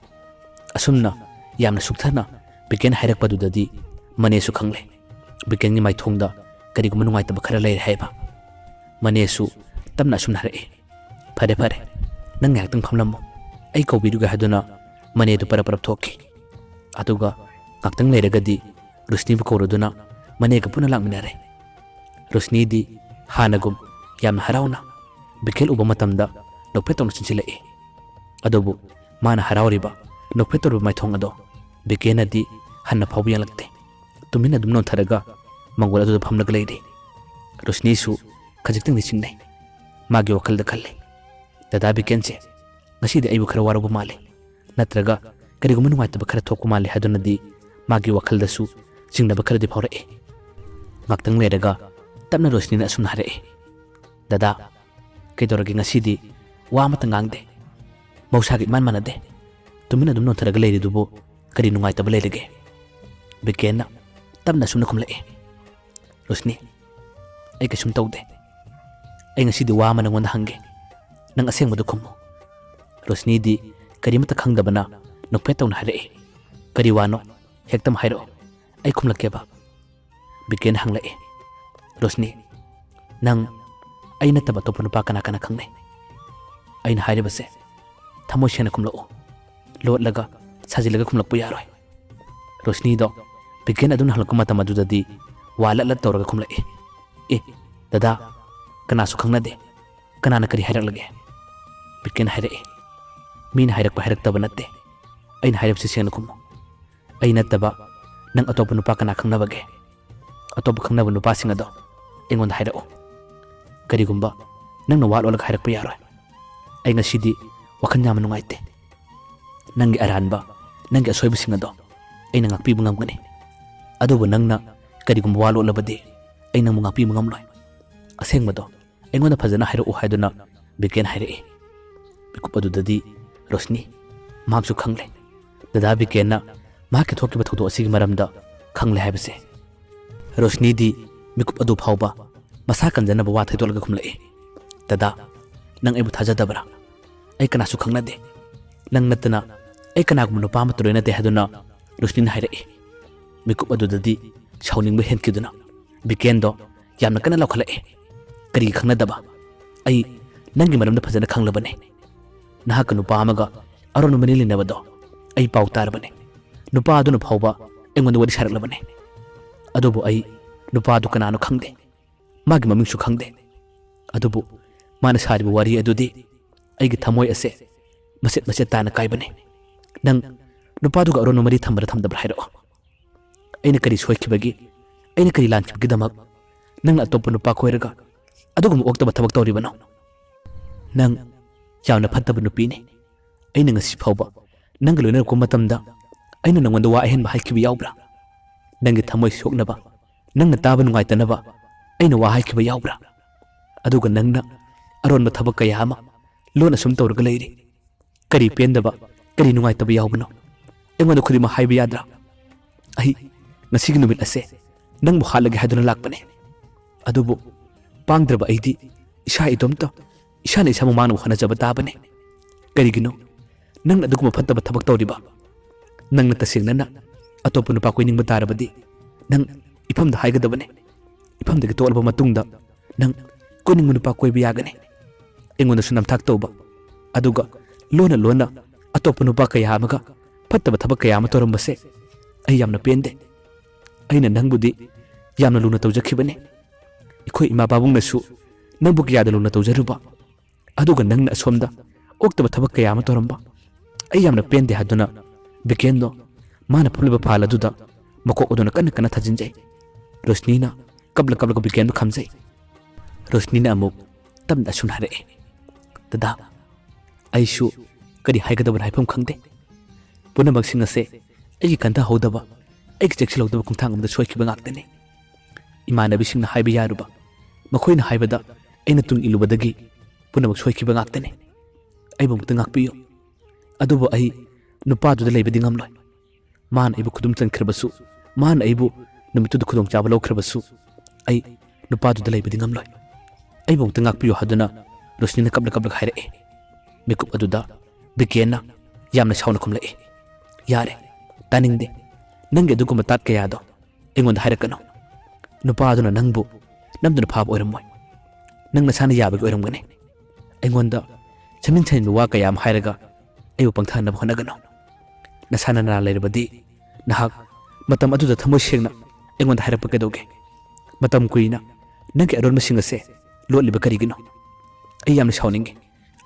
ꯑꯁꯨꯝꯅ ꯌꯥꯝꯅ ꯁꯨꯛꯊꯅ ꯕꯤꯀꯦꯟ ꯍꯥꯏꯔꯛꯄꯗꯨꯗꯗꯤ ꯃꯅꯦꯁꯨ ꯈꯪꯂꯦ, ꯕꯤꯀꯦꯟꯒꯤ ꯃꯥꯏꯊꯣꯡꯗ ꯀꯔꯤꯒꯨꯝꯕ ꯅꯨꯡꯉꯥꯏꯇꯕ ꯈꯔ ꯂꯩꯔꯦ ꯍꯥꯏꯕ꯫ ꯃꯅꯦꯁꯨ ꯇꯞꯅ ꯑꯁꯨꯝꯅ ꯍꯥꯏꯔꯛꯏ, "ꯐꯔꯦ, ꯐꯔꯦ, ꯅꯪ ꯉꯥꯏꯍꯥꯛꯇꯪ ꯐꯝꯂꯝꯃꯨ, ꯑꯩ ꯀꯧꯕꯤꯔꯨꯒꯦ" ꯍꯥꯏꯗꯨꯅ ꯃꯅꯦꯗꯨ ꯄꯔꯞ ꯄꯔꯞ ꯊꯣꯛꯈꯤ꯫ ꯑꯗꯨꯒ ꯉꯥꯛꯇꯪ ꯂꯩꯔꯒꯗꯤ ꯔꯣꯁꯅꯤꯕꯨ ꯀꯧꯔꯗꯨꯅ ꯃꯅꯦꯒ ꯄꯨꯟꯅ ꯂꯥꯛꯃꯤꯟꯅꯔꯦ꯫ ꯔꯣꯁꯅꯤꯗꯤ ꯍꯥꯟꯅꯒꯨꯝ ꯌꯥꯝꯅ ꯍꯔꯥꯎꯅ ꯕꯤꯀꯦꯟ ꯎꯕ ꯃꯇꯝꯗ ꯅꯣꯛꯐꯦꯠ ꯇꯧꯅ ꯆꯤꯟꯁꯤꯜꯂꯛꯏ꯫ ꯑꯗꯨꯕꯨ ꯃꯥꯅ ꯍꯔꯥꯎꯔꯤꯕ, ꯅꯣꯛꯐꯦꯠ ꯇꯧꯔꯤꯕ ꯃꯥꯏꯊꯣꯡ ꯑꯗꯣ ꯕꯤꯀꯦꯟꯅꯗꯤ ꯍꯟꯅ ꯐꯥꯎꯕ ꯌꯦꯡꯂꯛꯇꯦ꯫ ꯇꯨꯃꯤꯟꯅ ꯑꯗꯨꯝ ꯅꯣꯟꯊꯔꯒ ꯃꯪꯒꯣꯜ ꯑꯗꯨꯗ ꯐꯝꯂꯒ ꯂꯩꯔꯤ꯫ ꯔꯣꯁꯅꯤꯁꯨ ꯈꯖꯤꯛꯇꯪꯗꯤ ꯆꯤꯡꯅꯩ꯫ ꯃꯥꯒꯤ ꯋꯥꯈꯜꯗ ꯈꯜꯂꯤ, "ꯗꯗꯥ ꯕꯤꯀꯦꯟꯁꯦ ꯉꯁꯤꯗꯤ ꯑꯩꯕꯨ ꯈꯔ ꯋꯥꯔꯧꯕ ꯃꯥꯜꯂꯦ, ꯅꯠꯇ꯭ꯔꯒ ꯀꯔꯤꯒꯨꯝꯕ ꯅꯨꯡꯉꯥꯏꯇꯕ ꯈꯔ ꯊꯣꯛꯄ ꯃꯥꯜꯂꯦ" ꯍꯥꯏꯗꯨꯅꯗꯤ ꯃꯥꯒꯤ ꯋꯥꯈꯜꯗꯁꯨ ꯆꯤꯡꯅꯕ ꯈꯔꯗꯤ ꯐꯥꯎꯔꯛꯏ꯫ ꯉꯥꯛꯇꯪ ꯂꯩꯔꯒ ꯇꯞꯅ ꯔꯣꯁꯅꯤꯅ ꯑꯁꯨꯝꯅ ꯍꯥꯏꯔꯛꯏ, "ꯗꯗꯥ, ꯀꯩꯗꯧꯔꯒꯦ ꯉꯁꯤꯗꯤ ꯋꯥ ꯑꯃꯠꯇ ꯉꯥꯡꯗꯦ? ꯃꯍꯧꯁꯥꯒ ꯏꯃꯥꯟ ꯃꯥꯟꯅꯗꯦ꯫ ꯇꯨꯃꯤꯟꯅ ꯑꯗꯨꯝ ꯅꯣꯟꯊꯔꯒ ꯂꯩꯔꯤꯗꯨꯕꯨ ꯀꯔꯤ ꯅꯨꯡꯉꯥꯏꯇꯕ ꯂꯩꯔꯒꯦ?" ꯕꯤꯀꯦꯟꯅ ꯇꯞꯅ ꯑꯁꯨꯝꯅ ꯈꯨꯝꯂꯛꯏ, "ꯔꯣꯁꯅꯤ, ꯑꯩ ꯀꯩꯁꯨꯝ ꯇꯧꯗꯦ꯫ ꯑꯩ ꯉꯁꯤꯗꯤ ꯋꯥ ꯑꯃ ꯅꯪꯉꯣꯟꯗ ꯍꯪꯒꯦ꯫ ꯅꯪ ꯑꯁꯦꯡꯕꯗꯨ ꯈꯨꯝꯃꯨ꯫" ꯔꯣꯁꯅꯤꯗꯤ ꯀꯔꯤꯃꯠꯇ ꯈꯪꯗꯕꯅ ꯅꯣꯛꯐꯦꯠ ꯇꯧꯅ ꯍꯥꯏꯔꯛꯏ, "ꯀꯔꯤ ꯋꯥꯅꯣ? ꯍꯦꯛꯇꯃꯛ ꯍꯥꯏꯔꯛꯑꯣ, ꯑꯩ ꯈꯨꯝꯂꯛꯀꯦꯕ꯫" ꯕꯤꯀꯦꯟ ꯍꯪꯂꯛꯏ, "ꯔꯣꯁꯅꯤ, ꯅꯪ ꯑꯩ ꯅꯠꯇꯕ ꯑꯇꯣꯞꯄ ꯅꯨꯄꯥ ꯀꯅꯥ ꯀꯅꯥ ꯈꯪꯅꯩ?" ꯑꯩꯅ ꯍꯥꯏꯔꯤꯕꯁꯦ ꯊꯃꯣꯏ ꯁꯦꯡꯅ ꯈꯨꯝꯂꯛꯎ꯫ ꯂꯣꯠꯂꯒ, ꯁꯥꯖꯤꯜꯂꯒ ꯈꯨꯝꯂꯛꯄ ꯌꯥꯔꯣꯏ꯫ ꯔꯣꯁꯅꯤꯗꯣ ꯕꯤꯀꯦꯟ ꯑꯗꯨꯅ ꯍꯜꯂꯛꯄ ꯃꯇꯝ ꯑꯗꯨꯗꯗꯤ ꯋꯥ ꯂꯠ ꯂꯠ ꯇꯧꯔꯒ ꯈꯨꯝꯂꯛꯏ, "ꯑꯦ, ꯗꯗꯥ, ꯀꯅꯥꯁꯨ ꯈꯪꯅꯗꯦ꯫ ꯀꯅꯥꯅ ꯀꯔꯤ ꯍꯥꯏꯔꯛꯂꯒꯦ?" ꯕꯤꯀꯦꯟ ꯍꯥꯏꯔꯛꯏ, "ꯃꯤꯅ ꯍꯥꯏꯔꯛꯄ ꯍꯥꯏꯔꯛꯇꯕ ꯅꯠꯇꯦ꯫ ꯑꯩꯅ ꯍꯥꯏꯔꯤꯕꯁꯤ ꯁꯦꯡꯅ ꯈꯨꯝꯃꯨ꯫ ꯑꯩ ꯅꯠꯇꯕ ꯅꯪ ꯑꯇꯣꯞꯄ ꯅꯨꯄꯥ ꯀꯅꯥ ꯈꯪꯅꯕꯒꯦ? ꯑꯇꯣꯞꯄ ꯈꯪꯅꯕ ꯅꯨꯄꯥꯁꯤꯡ ꯑꯗꯣ ꯑꯩꯉꯣꯟꯗ ꯍꯥꯏꯔꯛꯎ꯫ ꯀꯔꯤꯒꯨꯝꯕ ꯅꯪꯅ ꯋꯥ ꯂꯣꯠꯂꯒ ꯍꯥꯏꯔꯛꯄ ꯌꯥꯔꯣꯏ꯫ ꯑꯩ ꯉꯁꯤꯗꯤ ꯋꯥꯈꯜ ꯌꯥꯝꯅ ꯅꯨꯡꯉꯥꯏꯇꯦ꯫ ꯅꯪꯒꯤ ꯑꯔꯥꯟꯕ, ꯅꯪꯒꯤ ꯑꯁꯣꯏꯕꯁꯤꯡ ꯑꯗꯣ ꯑꯩꯅ ꯉꯥꯛꯄꯤꯕ ꯉꯝꯒꯅꯤ꯫ ꯑꯗꯨꯕꯨ ꯅꯪꯅ ꯀꯔꯤꯒꯨꯝꯕ ꯋꯥ ꯂꯣꯠꯂꯕꯗꯤ ꯑꯩ ꯅꯪꯕꯨ ꯉꯥꯛꯄꯤꯕ ꯉꯝꯂꯣꯏ꯫ ꯑꯁꯦꯡꯕꯗꯣ ꯑꯩꯉꯣꯟꯗ ꯐꯖꯅ ꯍꯥꯏꯔꯛꯎ" ꯍꯥꯏꯗꯨꯅ ꯕꯤꯀꯦꯟ ꯍꯥꯏꯔꯛꯏ꯫ ꯃꯤꯀꯨꯞ ꯑꯗꯨꯗꯗꯤ ꯔꯣꯁꯅꯤ ꯃꯍꯥꯛꯁꯨ ꯈꯪꯂꯦ꯫ ꯗꯗꯥ ꯕꯤꯀꯦꯟꯅ ꯃꯍꯥꯛꯀꯤ ꯊꯣꯛꯈꯤꯕ ꯊꯧꯗꯣꯛ ꯑꯁꯤꯒꯤ ꯃꯔꯝꯗ ꯈꯪꯂꯦ ꯍꯥꯏꯕꯁꯦ꯫ ꯔꯣꯁꯅꯤꯗꯤ ꯃꯤꯀꯨꯞ ꯑꯗꯨ ꯐꯥꯎꯕ ꯃꯁꯥ ꯀꯟꯖꯅꯕ ꯋꯥ ꯊꯩꯗꯣꯛꯂꯒ ꯈꯨꯝꯂꯛꯏ, "ꯗꯗꯥ, ꯅꯪ ꯑꯩꯕꯨ ꯊꯥꯖꯗꯕ꯭ꯔꯥ? ꯑꯩ ꯀꯅꯥꯁꯨ ꯈꯪꯅꯗꯦ꯫ ꯅꯪ ꯅꯠꯇꯅ ꯑꯩ ꯀꯅꯥꯒꯨꯝꯕ ꯅꯨꯄꯥ ꯑꯃꯠꯇ ꯂꯣꯏꯅꯗꯦ" ꯍꯥꯏꯗꯨꯅ ꯔꯣꯁꯅꯤꯅ ꯍꯥꯏꯔꯛꯏ꯫ ꯃꯤꯀꯨꯞ ꯑꯗꯨꯗꯗꯤ ꯁꯥꯎꯅꯤꯡꯕ ꯍꯦꯟꯈꯤꯗꯨꯅ ꯕꯤꯀꯦꯟꯗꯣ ꯌꯥꯝꯅ ꯀꯟꯅ ꯂꯥꯎꯈꯠꯂꯛꯏ, "ꯀꯔꯤꯒꯤ ꯈꯪꯅꯗꯕ? ꯑꯩ ꯅꯪꯒꯤ ꯃꯔꯝꯗ ꯐꯖꯅ ꯈꯪꯂꯕꯅꯤ꯫ ꯅꯍꯥꯛꯀ ꯅꯨꯄꯥ ꯑꯃꯒ ꯑꯔꯣꯟꯕ ꯃꯔꯤ ꯂꯩꯅꯕꯗꯣ ꯑꯩ ꯄꯥꯎ ꯇꯥꯔꯕꯅꯤ꯫ ꯅꯨꯄꯥ ꯑꯗꯨꯅ ꯐꯥꯎꯕ ꯑꯩꯉꯣꯟꯗ ꯋꯥꯔꯤ ꯁꯥꯔꯛꯂꯕꯅꯤ꯫ ꯑꯗꯨꯕꯨ ꯑꯩ ꯅꯨꯄꯥꯗꯨ ꯀꯅꯥꯅꯣ ꯈꯪꯗꯦ꯫ ꯃꯥꯒꯤ ꯃꯃꯤꯡꯁꯨ ꯈꯪꯗꯦ꯫ ꯑꯗꯨꯕꯨ ꯃꯥꯅ ꯁꯥꯔꯤꯕ ꯋꯥꯔꯤ ꯑꯗꯨꯗꯤ ꯑꯩꯒꯤ ꯊꯃꯣꯏ ꯑꯁꯦ ꯃꯆꯦꯠ ꯃꯆꯦꯠ ꯇꯥꯅ ꯀꯥꯏꯕꯅꯤ꯫ ꯅꯪ ꯅꯨꯄꯥꯗꯨꯒ ꯑꯔꯣꯟꯕ ꯃꯔꯤ ꯊꯝꯕ꯭ꯔꯥ ꯊꯝꯗꯕ꯭ꯔꯥ ꯍꯥꯏꯔꯛꯑꯣ꯫" ꯑꯩꯅ ꯀꯔꯤ ꯁꯣꯏꯈꯤꯕꯒꯦ? ꯑꯩꯅ ꯀꯔꯤ ꯂꯥꯟꯈꯤꯕꯒꯤꯗꯃꯛ ꯅꯪꯅ ꯑꯇꯣꯞꯄ ꯅꯨꯄꯥ ꯀꯣꯏꯔꯒ ꯑꯗꯨꯒꯨꯝꯕ ꯑꯣꯛꯇꯕ ꯊꯕꯛ ꯇꯧꯔꯤꯕꯅꯣ? ꯅꯪ ꯌꯥꯝꯅ ꯐꯠꯇꯕ ꯅꯨꯄꯤꯅꯤ꯫ ꯑꯩꯅ ꯉꯁꯤ ꯐꯥꯎꯕ ꯅꯪꯒ ꯂꯣꯏꯅꯔꯛꯄ ꯃꯇꯝꯗ ꯑꯩꯅ ꯅꯪꯉꯣꯟꯗ ꯋꯥ ꯑꯍꯦꯟꯕ ꯍꯥꯏꯈꯤꯕ ꯌꯥꯎꯕ꯭ꯔꯥ? ꯅꯪꯒꯤ ꯊꯃꯣꯏ ꯁꯣꯛꯅꯕ, ꯅꯪꯅ ꯇꯥꯕ ꯅꯨꯡꯉꯥꯏꯇꯅꯕ ꯑꯩꯅ ꯋꯥ ꯍꯥꯏꯈꯤꯕ ꯌꯥꯎꯕ꯭ꯔꯥ? ꯑꯗꯨꯒ ꯅꯪꯅ ꯑꯔꯣꯟꯕ ꯊꯕꯛ ꯀꯌꯥ ꯑꯃ ꯂꯣꯟꯅ ꯁꯨꯝ ꯇꯧꯔꯒ ꯂꯩꯔꯤ꯫ ꯀꯔꯤ ꯄꯦꯟꯗꯕ, ꯀꯔꯤ ꯅꯨꯡꯉꯥꯏꯇꯕ ꯌꯥꯎꯕꯅꯣ? ꯑꯩꯉꯣꯟꯗ ꯈꯨꯗꯤꯡꯃꯛ ꯍꯥꯏꯕ ꯌꯥꯗ꯭ꯔꯥ? ꯑꯩ ꯉꯁꯤꯒꯤ ꯅꯨꯃꯤꯠ ꯑꯁꯦ ꯅꯪꯕꯨ ꯍꯥꯠꯂꯒꯦ ꯍꯥꯏꯗꯨꯅ ꯂꯥꯛꯄꯅꯦ꯫ ꯑꯗꯨꯕꯨ ꯄꯥꯡꯗ꯭ꯔꯕ ꯑꯩꯗꯤ ꯏꯁꯥ ꯏꯇꯣꯝꯇ, ꯏꯁꯥꯅ ꯏꯁꯥꯕꯨ ꯃꯥꯡꯅꯕ ꯍꯣꯠꯅꯖꯕ ꯇꯥꯕꯅꯦ꯫ ꯀꯔꯤꯒꯤꯅꯣ ꯅꯪꯅ ꯑꯗꯨꯒꯨꯝꯕ ꯐꯠꯇꯕ ꯊꯕꯛ ꯇꯧꯔꯤꯕ? ꯅꯪꯅ ꯇꯁꯦꯡꯅꯅ ꯑꯇꯣꯞꯄ ꯅꯨꯄꯥ ꯀꯣꯏꯅꯤꯡꯕ ꯇꯥꯔꯕꯗꯤ ꯅꯪ ꯏꯐꯝꯗ ꯍꯥꯏꯒꯗꯕꯅꯦ꯫ ꯏꯐꯝꯗꯒꯤ ꯇꯣꯛꯂꯕ ꯃꯇꯨꯡꯗ ꯅꯪ ꯀꯣꯏꯅꯤꯡꯕ ꯅꯨꯄꯥ ꯀꯣꯏꯕ ꯌꯥꯒꯅꯤ꯫ ꯑꯩꯉꯣꯟꯗꯁꯨ ꯅꯝꯊꯥꯛ ꯇꯧꯕ, ꯑꯗꯨꯒ ꯂꯣꯟꯅ ꯂꯣꯟꯅ ꯑꯇꯣꯞꯄ ꯅꯨꯄꯥ ꯀꯌꯥ ꯑꯃꯒ ꯐꯠꯇꯕ ꯊꯕꯛ ꯀꯌꯥ ꯑꯃ ꯇꯧꯔꯝꯕꯁꯦ ꯑꯩ ꯌꯥꯝꯅ ꯄꯦꯟꯗꯦ꯫ ꯑꯩꯅ ꯅꯪꯕꯨꯗꯤ ꯌꯥꯝꯅ ꯂꯨꯅ ꯇꯧꯖꯈꯤꯕꯅꯤ꯫ ꯑꯩꯈꯣꯏ ꯏꯃꯥ ꯄꯥꯕꯨꯡꯅꯁꯨ ꯅꯪꯕꯨ ꯀꯌꯥꯗ ꯂꯨꯅ ꯇꯧꯖꯔꯨꯕ, ꯑꯗꯨꯒ ꯅꯪꯅ ꯑꯁꯣꯝꯗ ꯑꯣꯛꯇꯕ ꯊꯕꯛ ꯀꯌꯥ ꯑꯃ ꯇꯧꯔꯝꯕ꯫ ꯑꯩ ꯌꯥꯝꯅ ꯄꯦꯟꯗꯦ ꯍꯥꯏꯗꯨꯅ ꯕꯤꯀꯦꯟꯗꯣ ꯃꯥꯅ ꯐꯝꯂꯤꯕ ꯐꯥꯏꯜ ꯑꯗꯨꯗ ꯃꯀꯣꯛ ꯑꯗꯨꯅ ꯀꯟꯅ ꯀꯟꯅ ꯊꯥꯖꯤꯟꯖꯩ꯫ ꯔꯣꯁꯅꯤꯅ ꯀꯞꯂ ꯀꯞꯂꯒ ꯕꯤꯀꯦꯟꯕꯨ ꯈꯥꯝꯖꯩ꯫ ꯔꯣꯁꯅꯤꯅ ꯑꯃꯨꯛ ꯇꯞꯅ ꯑꯁꯨꯝ ꯍꯥꯏꯔꯛꯑꯦ, "ꯗꯗꯥ, ꯑꯩꯁꯨ ꯀꯔꯤ ꯍꯥꯏꯒꯗꯕꯅꯣ ꯍꯥꯏꯐꯝ ꯈꯪꯗꯦ꯫ ꯄꯨꯝꯅꯃꯛꯁꯤꯡ ꯑꯁꯦ ꯑꯩꯒꯤ ꯈꯟꯊꯍꯧꯗꯕ, ꯑꯩꯒꯤ ꯆꯦꯛꯁꯤꯜꯍꯧꯗꯕ ꯈꯣꯡꯊꯥꯡ ꯑꯃꯗ ꯁꯣꯏꯈꯤꯕ ꯉꯥꯛꯇꯅꯤ꯫ ꯏꯃꯥꯟꯅꯕꯤꯁꯤꯡꯅ ꯍꯥꯏꯕ ꯌꯥꯔꯨꯕ, ꯃꯈꯣꯏꯅ ꯍꯥꯏꯕꯗ ꯑꯩꯅ ꯇꯨꯡ ꯏꯜꯂꯨꯕꯗꯒꯤ ꯄꯨꯝꯅꯃꯛ ꯁꯣꯏꯈꯤꯕ ꯉꯥꯛꯇꯅꯤ꯫ ꯑꯩꯕꯨ ꯑꯃꯨꯛꯇ ꯉꯥꯛꯄꯤꯌꯨ꯫ ꯑꯗꯨꯕꯨ ꯑꯩ ꯅꯨꯄꯥꯗꯨꯗ ꯂꯩꯕꯗꯤ ꯉꯝꯂꯣꯏ꯫ ꯃꯥꯅ ꯑꯩꯕꯨ ꯈꯨꯗꯨꯝ ꯆꯟꯈ꯭ꯔꯕꯁꯨ, ꯃꯥꯅ ꯑꯩꯕꯨ ꯅꯨꯃꯤꯠꯇꯨꯗ ꯈꯨꯗꯣꯡꯆꯥꯕ ꯂꯧꯈ꯭ꯔꯕꯁꯨ, ꯑꯩ ꯅꯨꯄꯥꯗꯨꯗ ꯂꯩꯕꯗꯤ ꯉꯝꯂꯣꯏ꯫ ꯑꯩꯕꯨ ꯑꯃꯨꯛꯇ ꯉꯥꯛꯄꯤꯌꯨ" ꯍꯥꯏꯗꯨꯅ ꯔꯣꯁꯅꯤꯅ ꯀꯞꯂ ꯀꯞꯂꯒ ꯍꯥꯏꯔꯛꯑꯦ꯫ ꯃꯤꯀꯨꯞ ꯑꯗꯨꯗ ꯕꯤꯀꯦꯟꯅ ꯌꯥꯝꯅ ꯁꯥꯎꯅ ꯈꯨꯝꯂꯛꯑꯦ, "ꯌꯥꯔꯦ, ꯇꯥꯅꯤꯡꯗꯦ꯫ ꯅꯪꯒꯤ ꯑꯗꯨꯒꯨꯝꯕ ꯇꯥꯠ ꯀꯌꯥꯗꯣ ꯑꯩꯉꯣꯟꯗ ꯍꯥꯏꯔꯛꯀꯅꯨ꯫ ꯅꯨꯄꯥꯗꯨꯅ ꯅꯪꯕꯨ ꯅꯝꯗꯨꯅ ꯐꯥꯕ ꯑꯣꯏꯔꯝꯃꯣꯏ꯫ ꯅꯪ ꯅꯁꯥꯅ ꯌꯥꯕꯒꯤ ꯑꯣꯏꯔꯝꯒꯅꯤ꯫ ꯑꯩꯉꯣꯟꯗ ꯁꯦꯝꯖꯤꯟ ꯁꯥꯖꯤꯟꯕ ꯋꯥ ꯀꯌꯥ ꯑꯃ ꯍꯥꯏꯔꯒ ꯑꯩꯕꯨ ꯄꯪꯊꯍꯟꯅꯕ ꯍꯣꯠꯅꯒꯅꯨ꯫ ꯅꯁꯥꯅ ꯅꯔꯥ ꯂꯩꯔꯕꯗꯤ ꯅꯍꯥꯛ ꯃꯇꯝ ꯑꯗꯨꯗ ꯊꯃꯣꯏ ꯁꯦꯡꯅ ꯑꯩꯉꯣꯟꯗ ꯍꯥꯏꯔꯛꯄ ꯀꯩꯗꯧꯒꯦ? ꯃꯇꯝ ꯀꯨꯏꯅ ꯅꯪꯒꯤ ꯑꯔꯣꯟꯕꯁꯤꯡ ꯑꯁꯦ ꯂꯣꯠꯂꯤꯕ ꯀꯔꯤꯒꯤꯅꯣ? ꯑꯩ ꯌꯥꯝꯅ ꯁꯥꯎꯅꯤꯡꯉꯤ꯫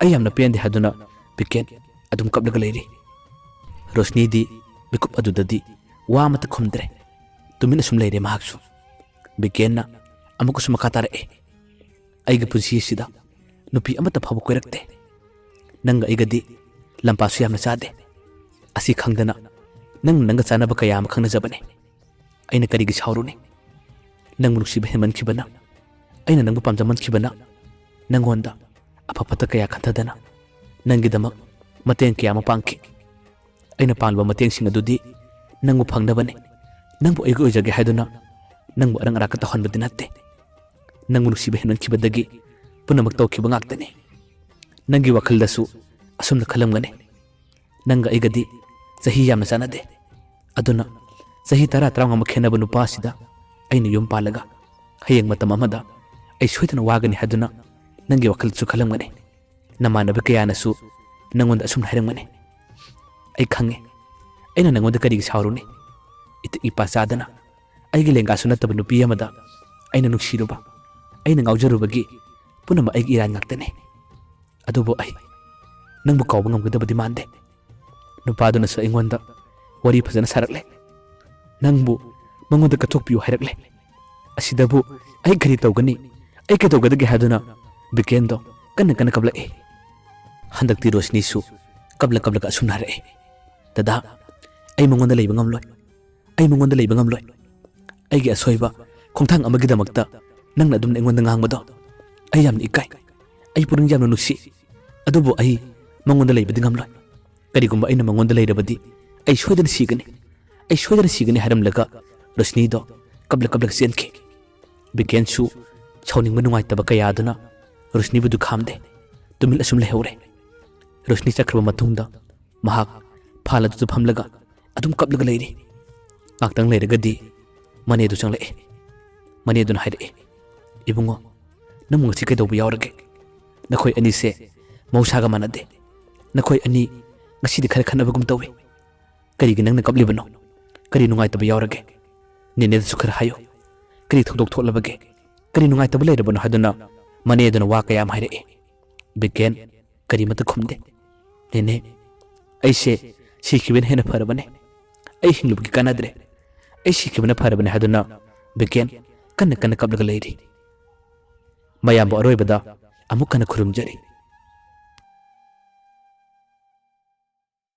ꯑꯩ ꯌꯥꯝꯅ ꯄꯦꯟꯗꯦ" ꯍꯥꯏꯗꯨꯅ ꯕꯤꯀꯦꯟ ꯑꯗꯨꯝ ꯀꯞꯂꯒ ꯂꯩꯔꯤ꯫ ꯔꯣꯁꯅꯤꯗꯤ ꯃꯤꯀꯨꯞ ꯑꯗꯨꯗꯗꯤ ꯋꯥ ꯑꯃꯠꯇ ꯈꯨꯝꯗ꯭ꯔꯦ꯫ ꯇꯨꯃꯤꯟꯅ ꯁꯨꯝ ꯂꯩꯔꯦ ꯃꯍꯥꯛꯁꯨ꯫ ꯕꯤꯀꯦꯟꯅ ꯑꯃꯨꯛꯀꯁꯨ ꯃꯈꯥ ꯇꯥꯔꯛꯑꯦ, "ꯑꯩꯒꯤ ꯄꯨꯟꯁꯤ ꯑꯁꯤꯗ ꯅꯨꯄꯤ ꯑꯃꯠꯇ ꯐꯥꯎꯕ ꯀꯣꯏꯔꯛꯇꯦ꯫ ꯅꯪꯒ ꯑꯩꯒꯗꯤ ꯂꯝꯄꯥꯁꯨ ꯌꯥꯝꯅ ꯆꯥꯗꯦ꯫ ꯑꯁꯤ ꯈꯪꯗꯅ ꯅꯪꯅ ꯅꯪꯒ ꯆꯥꯅꯕ ꯀꯌꯥ ꯑꯃ ꯈꯪꯅꯖꯕꯅꯦ꯫ ꯑꯩꯅ ꯀꯔꯤꯒꯤ ꯁꯥꯎꯔꯨꯅꯤ? ꯅꯪꯕꯨ ꯅꯨꯡꯁꯤꯕ ꯍꯦꯟꯃꯟꯈꯤꯕꯅ, ꯑꯩꯅ ꯅꯪꯕꯨ ꯄꯥꯝꯖꯃꯟꯈꯤꯕꯅ ꯅꯪꯉꯣꯟꯗ ꯑꯐ ꯐꯠꯇ ꯀꯌꯥ ꯈꯟꯊꯗꯅ ꯅꯪꯒꯤꯗꯃꯛ ꯃꯇꯦꯡ ꯀꯌꯥ ꯑꯃ ꯄꯥꯡꯈꯤ꯫ ꯑꯩꯅ ꯄꯥꯡꯂꯤꯕ ꯃꯇꯦꯡꯁꯤꯡ ꯑꯗꯨꯗꯤ ꯅꯪꯕꯨ ꯐꯪꯅꯕꯅꯤ꯫ ꯅꯪꯕꯨ ꯑꯩꯒꯤ ꯑꯣꯏꯖꯒꯦ ꯍꯥꯏꯗꯨꯅ ꯅꯪꯕꯨ ꯑꯔꯪ ꯑꯔꯥꯛꯀ ꯇꯧꯍꯟꯕꯗꯤ ꯅꯠꯇꯦ꯫ ꯅꯪꯕꯨ ꯅꯨꯡꯁꯤꯕ ꯍꯦꯟꯃꯟꯈꯤꯕꯗꯒꯤ ꯄꯨꯝꯅꯃꯛ ꯇꯧꯈꯤꯕ ꯉꯥꯛꯇꯅꯤ꯫ ꯅꯪꯒꯤ ꯋꯥꯈꯜꯗꯁꯨ ꯑꯁꯨꯝꯅ ꯈꯜꯂꯝꯒꯅꯤ꯫ ꯅꯪꯒ ꯑꯩꯒꯗꯤ ꯆꯍꯤ ꯌꯥꯝꯅ ꯆꯥꯟꯅꯗꯦ꯫ ꯑꯗꯨꯅ ꯆꯍꯤ ꯇꯔꯥ, ꯇꯔꯥꯃꯉꯥ ꯈꯦꯟꯅꯕ ꯅꯨꯄꯥ ꯑꯁꯤꯗ ꯑꯩꯅ ꯌꯨꯝ ꯄꯥꯜꯂꯒ ꯍꯌꯦꯡ ꯃꯇꯝ ꯑꯃꯗ ꯑꯩ ꯁꯣꯏꯗꯅ ꯋꯥꯒꯅꯤ ꯍꯥꯏꯗꯨꯅ ꯅꯪꯒꯤ ꯋꯥꯈꯜꯗꯁꯨ ꯈꯜꯂꯝꯒꯅꯤ꯫ ꯅꯃꯥꯟꯅꯕ ꯀꯌꯥꯅꯁꯨ ꯅꯪꯉꯣꯟꯗ ꯑꯁꯨꯝꯅ ꯍꯥꯏꯔꯝꯒꯅꯤ꯫ ꯑꯩ ꯈꯪꯉꯦ, ꯑꯩꯅ ꯅꯪꯉꯣꯟꯗ ꯀꯔꯤꯒꯤ ꯁꯥꯎꯔꯨꯅꯤ? ꯏꯇꯤꯛ ꯏꯄꯥ ꯆꯥꯗꯅ ꯑꯩꯒꯤ ꯂꯦꯡꯒꯥꯁꯨ ꯅꯠꯇꯕ ꯅꯨꯄꯤ ꯑꯃꯗ ꯑꯩꯅ ꯅꯨꯡꯁꯤꯔꯨꯕ, ꯑꯩꯅ ꯉꯥꯎꯖꯔꯨꯕꯒꯤ ꯄꯨꯝꯅꯃꯛ ꯑꯩꯒꯤ ꯏꯔꯥꯟ ꯉꯥꯛꯇꯅꯤ꯫ ꯑꯗꯨꯕꯨ ꯑꯩ ꯅꯪꯕꯨ ꯀꯥꯎꯕ ꯉꯝꯒꯗꯕꯗꯤ ꯃꯥꯟꯗꯦ꯫ ꯅꯨꯄꯥꯗꯨꯅꯁꯨ ꯑꯩꯉꯣꯟꯗ ꯋꯥꯔꯤ ꯐꯖꯅ ꯁꯥꯔꯛꯂꯦ꯫ ꯅꯪꯕꯨ ꯃꯉꯣꯟꯗ ꯀꯠꯊꯣꯛꯄꯤꯌꯨ ꯍꯥꯏꯔꯛꯂꯦ꯫ ꯑꯁꯤꯗꯕꯨ ꯑꯩ ꯀꯔꯤ ꯇꯧꯒꯅꯤ? ꯑꯩ ꯀꯩꯗꯧꯒꯗꯒꯦ ꯍꯥꯏꯗꯨꯅ ꯕꯤꯀꯦꯟꯗꯣ ꯀꯟꯅ ꯀꯟꯅ ꯀꯞꯂꯛꯏ꯫ ꯍꯟꯗꯛꯇꯤ ꯔꯣꯁꯅꯤꯁꯨ ꯀꯞꯂ ꯀꯞꯂꯒ ꯑꯁꯨꯝꯅ ꯍꯥꯏꯔꯛꯏ, "ꯗꯗꯥ, ꯑꯩ ꯃꯉꯣꯟꯗ ꯂꯩꯕ ꯉꯝꯂꯣꯏ꯫ ꯑꯩ ꯃꯉꯣꯟꯗ ꯂꯩꯕ ꯉꯝꯂꯣꯏ꯫ ꯑꯩꯒꯤ ꯑꯁꯣꯏꯕ ꯈꯣꯡꯊꯥꯡ ꯑꯃꯒꯤꯗꯃꯛꯇ ꯅꯪꯅ ꯑꯗꯨꯝꯅ ꯑꯩꯉꯣꯟꯗ ꯉꯥꯡꯕꯗꯣ ꯑꯩ ꯌꯥꯝꯅ ꯏꯀꯥꯏ꯫ ꯑꯩ ꯄꯨꯛꯅꯤꯡ ꯌꯥꯝꯅ ꯅꯨꯡꯁꯤ꯫ ꯑꯗꯨꯕꯨ ꯑꯩ ꯃꯉꯣꯟꯗ ꯂꯩꯕꯗꯤ ꯉꯝꯂꯣꯏ꯫ ꯀꯔꯤꯒꯨꯝꯕ ꯑꯩꯅ ꯃꯉꯣꯟꯗ ꯂꯩꯔꯕꯗꯤ ꯑꯩ ꯁꯣꯏꯗꯅ ꯁꯤꯒꯅꯤ꯫ ꯑꯩ ꯁꯣꯏꯗꯅ ꯁꯤꯒꯅꯤ" ꯍꯥꯏꯔꯝꯂꯒ ꯔꯣꯁꯅꯤꯗꯣ ꯀꯞꯂ ꯀꯞꯂꯒ ꯆꯦꯟꯈꯤ꯫ ꯕꯤꯀꯦꯟꯁꯨ ꯁꯥꯎꯅꯤꯡꯕ ꯅꯨꯡꯉꯥꯏꯇꯕ ꯀꯌꯥ ꯑꯗꯨꯅ ꯔꯣꯁꯅꯤꯕꯨꯗꯨ ꯈꯥꯝꯗꯦ꯫ ꯇꯨꯃꯤꯟ ꯑꯁꯨꯝ ꯂꯩꯍꯧꯔꯦ꯫ ꯔꯣꯁꯅꯤ ꯆꯠꯈ꯭ꯔꯕ ꯃꯇꯨꯡꯗ ꯃꯍꯥꯛ ꯐꯥꯜ ꯑꯗꯨꯗ ꯐꯝꯂꯒ ꯑꯗꯨꯝ ꯀꯞꯂꯒ ꯂꯩꯔꯤ꯫ ꯉꯥꯛꯇꯪ ꯂꯩꯔꯒꯗꯤ ꯃꯅꯦꯗꯨ ꯆꯪꯂꯛꯑꯦ꯫ ꯃꯅꯦꯗꯨꯅ ꯍꯥꯏꯔꯛꯑꯦ, "ꯏꯕꯨꯡꯉꯣ, ꯅꯪꯕꯨ ꯉꯁꯤ ꯀꯩꯗꯧꯕ ꯌꯥꯎꯔꯒꯦ? ꯅꯈꯣꯏ ꯑꯅꯤꯁꯦ ꯃꯍꯧꯁꯥꯒ ꯃꯥꯟꯅꯗꯦ꯫ ꯅꯈꯣꯏ ꯑꯅꯤ ꯉꯁꯤꯗꯤ ꯈꯔ ꯈꯠꯅꯕꯒꯨꯝ ꯇꯧꯏ꯫ ꯀꯔꯤꯒꯤ ꯅꯪꯅ ꯀꯞꯂꯤꯕꯅꯣ? ꯀꯔꯤ ꯅꯨꯡꯉꯥꯏꯇꯕ ꯌꯥꯎꯔꯒꯦ? ꯅꯦꯅꯦꯗꯁꯨ ꯈꯔ ꯍꯥꯏꯌꯨ꯫ ꯀꯔꯤ ꯊꯧꯗꯣꯛ ꯊꯣꯛꯂꯕꯒꯦ? ꯀꯔꯤ ꯅꯨꯡꯉꯥꯏꯇꯕ ꯂꯩꯔꯕꯅꯣ?" ꯍꯥꯏꯗꯨꯅ ꯃꯅꯦꯗꯨꯅ ꯋꯥ ꯀꯌꯥ ꯑꯃ ꯍꯥꯏꯔꯛꯏ꯫ ꯕꯤꯀꯦꯟ ꯀꯔꯤꯃꯠꯇ ꯈꯨꯝꯗꯦ꯫ "ꯅꯦꯅꯦ, ꯑꯩꯁꯦ ꯁꯤꯈꯤꯕꯅ ꯍꯦꯟꯅ ꯐꯔꯕꯅꯦ꯫ ꯑꯩ ꯍꯤꯡꯂꯨꯕꯒꯤ ꯀꯥꯟꯅꯗ꯭ꯔꯦ꯫ ꯑꯩ ꯁꯤꯈꯤꯕꯅ ꯐꯔꯕꯅꯤ ꯍꯥꯏꯗꯨꯅ ꯕꯤꯀꯦꯟ ꯀꯟꯅ ꯀꯟꯅ ꯀꯞꯂꯒ ꯂꯩꯔꯤ꯫ ꯃꯌꯥꯝꯕꯨ ꯑꯔꯣꯏꯕꯗ ꯑꯃꯨꯛ ꯍꯟꯅ ꯈꯨꯔꯨꯝꯖꯔꯤ꯫